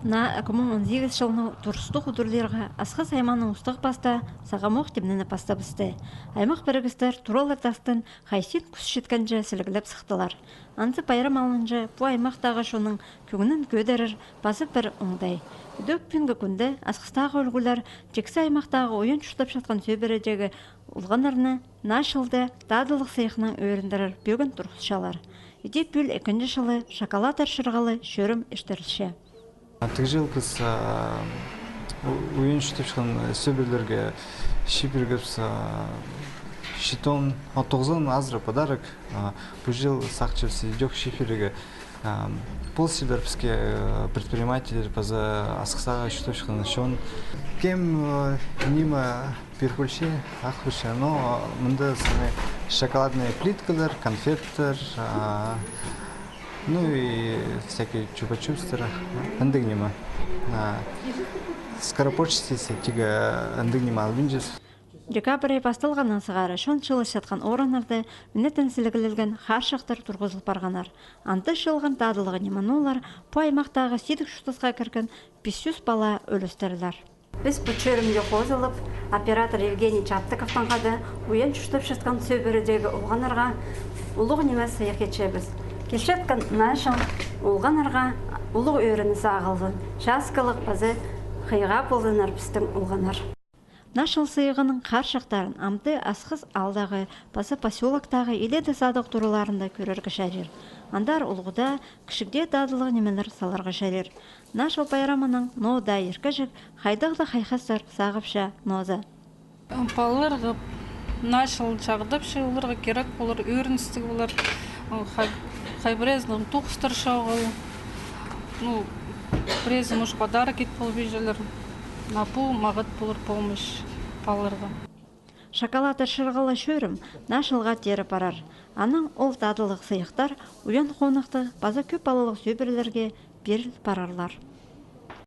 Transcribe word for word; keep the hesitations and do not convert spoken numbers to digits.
Наа ікі муң он сигіс чылның турыстығ удурлирға Асхыс аймағының устағ-пастаа сағам ох тимненіп пастабысты. Аймах пірігістер туралар тастын хайзын кӱс читкенҷе сіліглеп сыхтылар. Анзы пайрам алынҷа пу аймахтағы чонның кӧңнін кӧдірер паза пір оңдай. Ідӧк пӱӱнгі кӱнде Асхыстағы ӱлгӱлер тиксі аймахтағы уйан чуртап чатхан сӧбіредегі олғаннарны наа чылда тадылығ сыйыхнаң ӧріндірер пӧгін турғысчалар. Іди пӱӱл ікінҷі чылы шоколадтар чырғалы чӧрім иртірілче. Тіг чыл піс, а, у-, уйан чуртап чатхан сӧбірелерге чибіргебіс, а, читон, а, тоғызон азыра подарок. А, пу чыл сағынчабыс ідӧк чибірерге. А, полысчалар піске, э, предприниматель паза Асхыстағы чуртап чатхан чон. Кем, э, ниме пир полча, ах полча, но мында сыны шоколадный плиткалар, конфеттер, а, ну и всякий чупа-чупстар, андағ ниме. А, скоропочтиться тігі андағ ниме албинчабыс. Декабрь ай пасталғаннаң сығара чон чыылысчатхан орыннарда миннеттең сіліглелген харчахтар турғызыл парғаннар. Анда чыылған тадылығ ниме-ноо олар пу аймахтағы сидік чуртасха кірген пис чӱс палаа ӱлестірлер. Піс пу чӧрімге хозылып, оператор Евгений Чаптыковтаң хада уйан чуртап чатхан сӧбіредегі олғаннарға улуғ ниме сыйых итчебіс. Килчеткен наа чыл олғаннарға улуғ ӧрініс ағылзын, часкалығ паза хыйға ползыннар пістің олғаннар. Наа чыл сыйығының харчахтарын амды Асхыс аалдағы паза посёлоктағы илееде садығ тураларында кӧрерге чарир. Андар улуғ даа, кічіг дее тадылығ нимелер саларға чарир. Наа чыл пайрамынаң ноо даа иркеҷек хайдағ-да хайхастар сағыпча нооза. Палаларға наа чыл чағдапча, оларға кирек полар, ӧріністіг полар. Хай-, хай пірезінің тоғыстар чоғыл. Ну, пірезі, может, подарок ит полбинчалар. А пу мағат полар помощь палаларға. Шоколадтар чырғалы чӧрім наа чылға теере парар. Анаң ол тадылығ сыйыхтар уйан хоныхтығ паза кӧп палалығ сӧбірелерге пиріл парарлар.